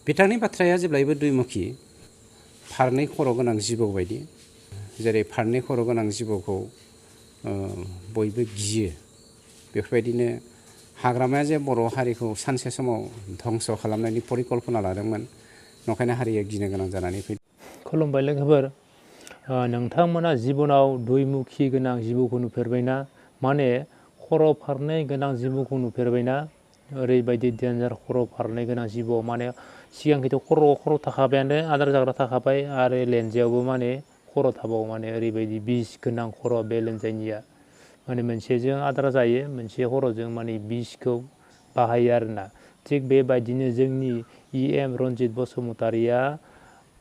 बिथांनि बाथ्राया जेब्लायबो दुइमुखी फारनै खर' गोनां जिबौ बायदि जेरै फारनै खर' गोनां जिबौखौ बयबो गियो बेफोरबायदिनो हाग्रामाया जे बर' हारिखौ सानसे समाव धंस खालामनायनि परिकल्पना लादोंमोन नंखायनो हारिया गिनो गोनां जानानै फैदों। खुलुमबाय लोगोफोर, नोंथांमोना जिबनाव दुइमुखी गोनां जिबौखौ नुफेरबायना? माने खर' फारनै गोनां जिबौखौ नुफेरबायना? ओरैबायदि डेन्जार खर' फारनै गोनां जिबौ, माने सिगांखैथ' खर' थाखाबायानो, आदार जाग्रा थाखाबाय आरो लेन्जायावबो माने खर' थाबावो, माने ओरैबायदि बिस गोनां खर' बे लेन्जायनिया। माने मोनसेजों आदार जायो, मोनसे खर'जों माने बिसखौ बाहायो आरोना। थिग बेबायदिनो जोंनि EM रन्जित बसुमतारिया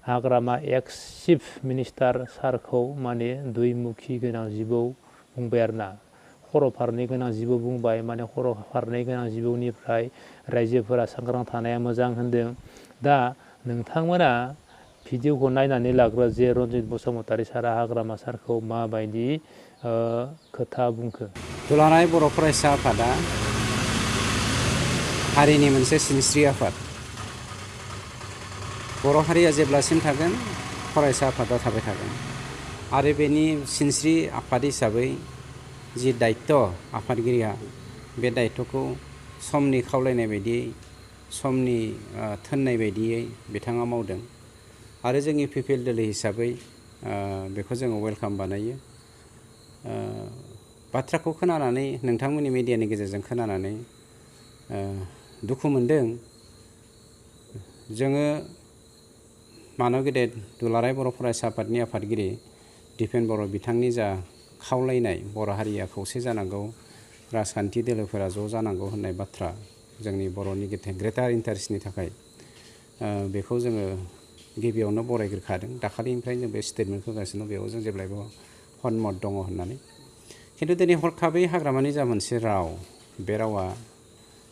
हाग्रामा एक्स चिफ मिनिस्टार सारखौ माने दुइमुखी गोनां जिबौ बुंबाय आरोना। खर' फारनै गोनां जिबौ बुंबाय, माने खर' फारनै गोनां जिबौनिफ्राय रायजोफोरा सांग्रां थानाया मोजां होनदों। दा नोंथांमोना भिडिअखौ नायनानै लाग्रो जे रन्जित बसुमतारि सारा हाग्रामा सारखौ माबायदि खोथा बुंखो। दुलाराय बर' फरायसा आफादा हारिनि मोनसे सिनस्रि आफाद। बर' हारिया जेब्लासिम थागोन फरायसा आफादा थाबाय थागोन आरो बेनि सिनस्रि आफाद हिसाबै जि दायित्व आफादगिरिया बे दायित्वखौ समनि खावलायनाय बायदियै समनि थोननाय बायदियै बिथाङा मावदों आरो जोंनि पिपिएल दोलो हिसाबै बेखौ जोङो वेलकाम बानायो। बाथ्राखौ खोनानानै नोंथांमोननि मिडियानि गेजेरजों खोनानानै दुखु मोनदों। जोङो मानव गेदेर दुलाराय बर' फरायसा आफादनि आफादगिरि दिपेन बर' बिथांनि जा खावलायनाय बर' हारिया खौसे जानांगौ, राजखान्थि दोलोफोरा ज' जानांगौ होननाय बाथ्रा जोंनि बर'नि ग्रेटार इन्टारेस्टनि थाखाय बेखौ जोङो गिबियावनो बरायग्रोखादों। दाखालिनिफ्राय जों बे स्टेटमेन्ट होगासिनो बेयाव जों जेब्लायबो हनमत दङ होननानै। खिन्थु दिनै हरखाबै हाग्रामानि जा मोनसे राव, बे रावा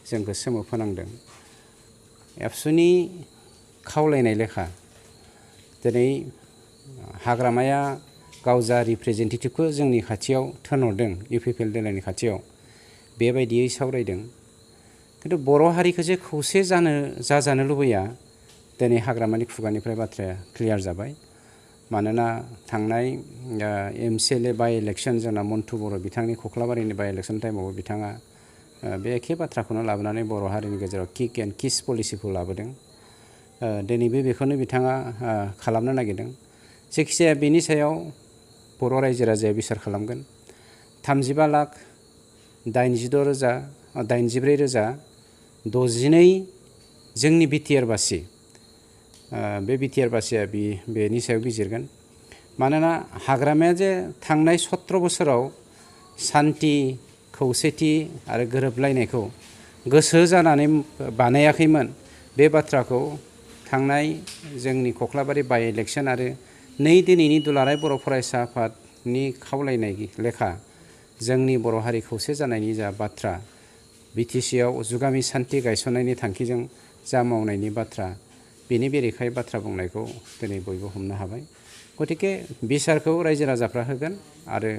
जोंखौ सोमोफोनांदों। एबसुनि खावलायनाय लेखा दिनै हाग्रामाया गाव जा रिप्रेजेन्टेटिभखौ जोंनि खाथियाव थिनहरदों इउपिपिएल दोलोनि खाथियाव बेबायदियै सावरायदों। खिन्थु बर' हारिखौ जे खौसे जाजानो लुबैया, दिनै हाग्रामानि खुगानिफ्राय बाथ्राया क्लियार जाबाय। मानोना थांनाय MCLA बाइ इलेक्सन जोंना मन्टु बर' बिथांनि खख्लाबारिनि बाइ इलेक्सन टाइमावबो बिथाङा बे एखे बाथ्राखौनो लाबोनानै बर' हारिनि गेजेराव किक एन्ड किस पलिसिखौ लाबोदों। दिनैबो बेखौनो बिथाङा खालामनो नागिरदों। जायखिजाया बेनि सायाव बर' रायजो राजाया बिसार खालामगोन। 35,86,84,062 जोंनि बिटिआर बासि, बे बिटिआर बासिया बेनि सायाव बिजिरगोन। मानोना हाग्रामाया जे थांनाय 17 बोसोराव सान्थि, खौसेथि आरो गोरोबलायनायखौ गोसो जानानै बानायाखैमोन, बे बाथ्राखौ थांनाय जोंनि खख्लाबारि बाइ इलेक्सन आरो दिनैनि दुलाराय बर' फरायसा आफादनि खावलायनाय लेखा जोंनि बर' हारि खौसे जानायनि जा बाथ्रा, BTCआव जुगामि सान्थि गायसननायनि थांखिजों जा मावनायनि बाथ्रा, बेनि बेरेखायै बाथ्रा बुंनायखौ दिनै बयबो हमनो हाबाय। गतिके बिसारखौ रायजो राजाफ्रा होगोन आरो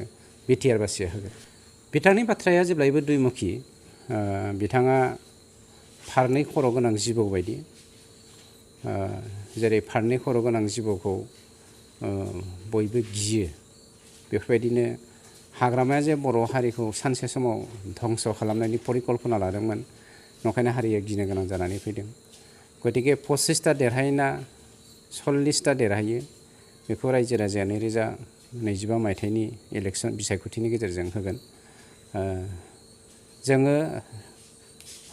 बिटिआर बासिया होगोन। बिथांनि बाथ्राया जेब्लायबो दुइमुखी। बिथाङा फारनै खर' गोनां जिबौ बायदि जेरै फारनै खर' गोनां जिबौखौ बयबो गियो बेफोरबायदिनो हाग्रामाया जे बर' हारिखौ सानसे समाव धंस खालामनायनि परिकल्पना लादोंमोन नंखायनो हारिया गिनो गोनां जानानै फैदों। गतिके 25टा देरहायोना 40टा देरहायो बेखौ रायजो राजाया 2025 मायथाइनि इलेक्सन बिसायख'थिनि गेजेरजों होगोन। जोङो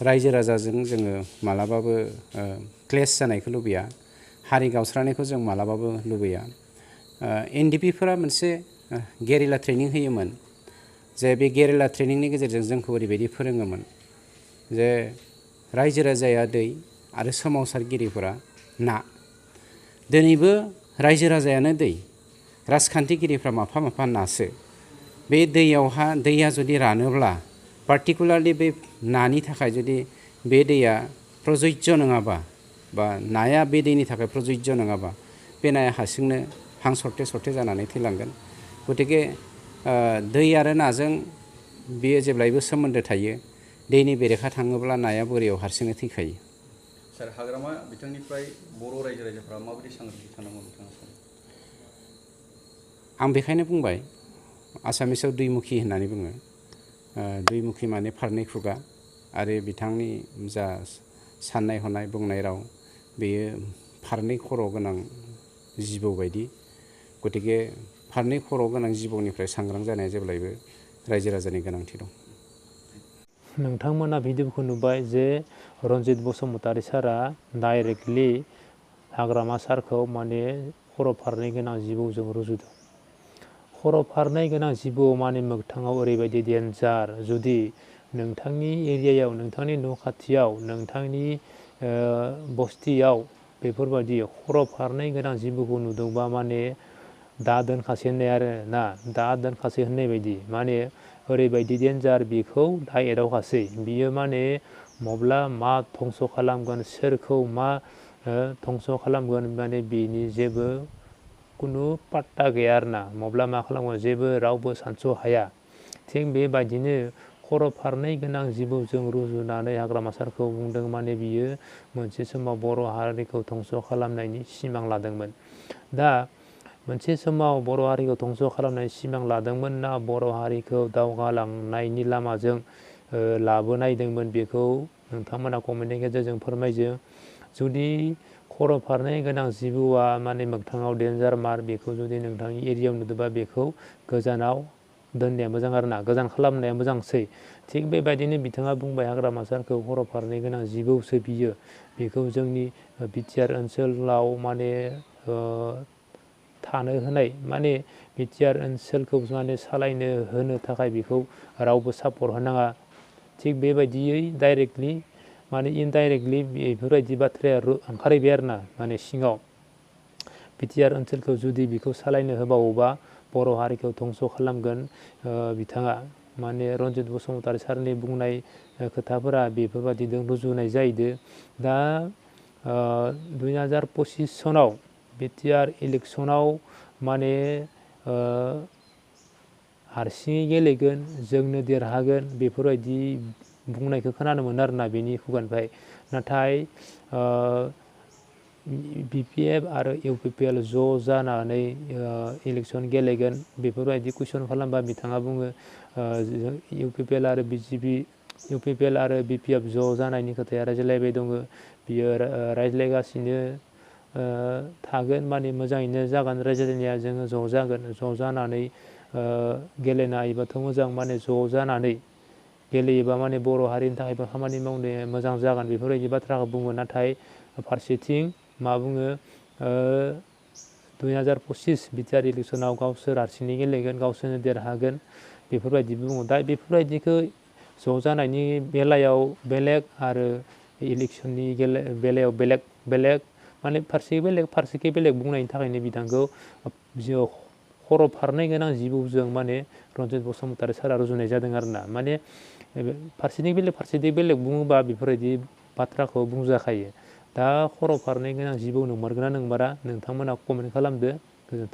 रायजो राजाजों जोङो मालाबाबो क्लेश जानायखौ लुबैया, हारि गावस्रानायखौ जों मालाबाबो लुबैया। NDPफोरा मोनसे गेरिला ट्रेनिं होयोमोन, जे बे गेरिला ट्रेनिंनि गेजेरजों जोंखौ ओरैबायदि फोरोङोमोन जे रायजो राजाया दै आरो सोमावसारगिरिफोरा ना। दिनैबो रायजो राजायानो दै, राजखान्थिगिरिफ्रा माफा माफा नासो। बे दैया जुदि रानोब्ला, पार्टिकुलारलि बे नानि थाखाय जुदि बे दैया प्रजज्य नङाबा बा नाया बे दैनि थाखाय प्रजज्य नङाबा, बे नाया हारसिंनो हां सरथे सरथे जानानै थैलांगोन। गतिके दै आरो नाजों बेयो जेब्लायबो सोमोन्दो थायो। दैनि बेरेखा थाङोब्ला नाया बोरियाव हारसिंनो थैखायो। सार हाग्रामा बिथांनिफ्राय बर' रायजो राजाफ्रा माबायदि सांग्रांथि थानांगौ नोंथाङा सानो? आं बेखायनो बुंबाय आसामिसाव दुइमुखि होननानै बुङो। दुइमुखि माने फारनै खुगा आरो बिथांनि जा साननाय हनाय बुंनाय राव बेयो फारनै खर' गोनां जिबौ बायदि। गतिके फारनै खर' गोनां जिबौनिफ्राय सांग्रां जानाया जेब्लायबो रायजो राजानि गोनांथि दं। नोंथांमोना भिडिअखौ नुबाय जे रन्जित बसुमतारी सारा डाइरेक्टलि हाग्रामा सारखौ माने खर' फारनै गोनां जिबौजों रुजुदों। खर' फारनै गोनां जिबौ माने मोगथाङाव ओरैबायदि डेन्जार, जुदि नोंथांनि एरियायाव, नोंथांनि न' खाथियाव, नोंथांनि बस्तियाव बेफोरबायदि खर' फारनै गोनां जिबौखौ नुदोंबा माने दा दोनखासै होननाय आरो ना, दा दोनखासै होननाय बायदि, माने ओरैबायदि डेन्जार, बेखौ दा एदावखासै। बियो माने मब्ला मा धंस' खालामगोन, सोरखौ मा धंस' खालामगोन, माने बेनि जेबो कुनु पात्ता गैया आरोना। मब्ला मा खालामगोन जेबो रावबो सानस' हाया। थिग बेबायदिनो खर' फारनै गोनां जिबौजों रुजुनानै हाग्रामा सारखौ बुंदों माने बियो मोनसे समाव बर' हारिखौ धंस' खालामनायनि सिमां लादोंमोन। दा मोनसे समाव बर' हारिखौ धंस' खालामनायनि सिमां लादोंमोन ना बर' हारिखौ दावगालांनायनि लामाजों लाबोनायदोंमोन, बेखौ नोंथांमोना कमेन्टनि गेजेरजों फोरमायजो। जुदि खर' फारनै गोनां जिबौआ माने मोगथाङाव डेन्जार मार, बेखौ जुदि नोंथांनि एरियायाव नुदोंबा बेखौ गोजानाव दोननाया मोजां आरोना, गोजान खालामनाया मोजांसै। थिग बेबायदिनो बिथाङा बुंबाय हाग्रामा सारखौ खर' फारनै गोनां जिबौसो बियो, बेखौ जोंनि बिटिआर ओनसोलाव माने थानो होनाय, माने बिटिआर ओनसोलखौ माने सालायनो होनो थाखाय बेखौ रावबो सापर्ट होनाङा। थिग बेबायदियै डाइरेक्टलि माने इनडाइरेक्टलि बेफोरबायदि बाथ्राया ओंखारहैबाय आरोना, माने सिङाव बिटिआर ओनसोलखौ जुदि बेखौ सालायनो होबावोबा बर' हारिखौ धंस' खालामगोन बिथाङा। माने रन्जित बसुमतारी सारनि बुंनाय खोथाफोरा बेफोरबायदिजों रुजुनाय जाहैदों। दा 2025 सनाव बिटिआर इलेक्सनाव माने हारसिङै गेलेगोन, जोंनो देरहागोन, बेफोरबायदि बुंनायखौ खोनानो मोनो आरोना बेनि खुगानिफ्राय। नाथाय बिपिएफ आरो इउपिपिएल ज' जानानै इलेक्सन गेलेगोन बेफोरबायदि कुइसन खालामबा बिथाङा बुङो इउपिपिएल आरो बिजेपि, इउपिपिएल आरो बिपिएफ ज' जानायनि खोथाया रायज्लायबाय दङ। बियो रायज्लायगासिनो थागोन, माने मोजाङैनो जागोन रायज्लायनाया, जोङो ज' जागोन, ज' जानानै गेलेनो हायोबाथ' मोजां, माने ज' जानानै गेलेयोबा माने बर' हारिनि थाखायबो खामानि मावनो मोजां जागोन, बेफोरबायदि बाथ्राखौ बुङो। नाथाय फारसेथिं मा बुङो 2025 बिटिआर इलेक्सनाव गावसोर हारसिङै गेलेगोन, गावसोरनो देरहागोन, बेफोरबायदि बुङो। दा बेफोरबायदिखौ ज' जानायनि बेलायाव बेलेग आरो इलेक्सननि बेलायाव बेलेग माने फारसेखै बेलेग फारसेखै बेलेग बुंनायनि थाखायनो बिथांखौ खर' फारनै गोनां जिबौजों माने रन्जित बसुमतारी सारा रुजुनाय जादों आरोना। माने फारसेथिं बेलेग बुङोबा बेफोरबायदि बाथ्राखौ बुंजाखायो। दा खर' फारनै गोनां जिबौ नंमारगोना नंमारा, नोंथांमोना कमेन्ट खालामदो। गोजोन्थों।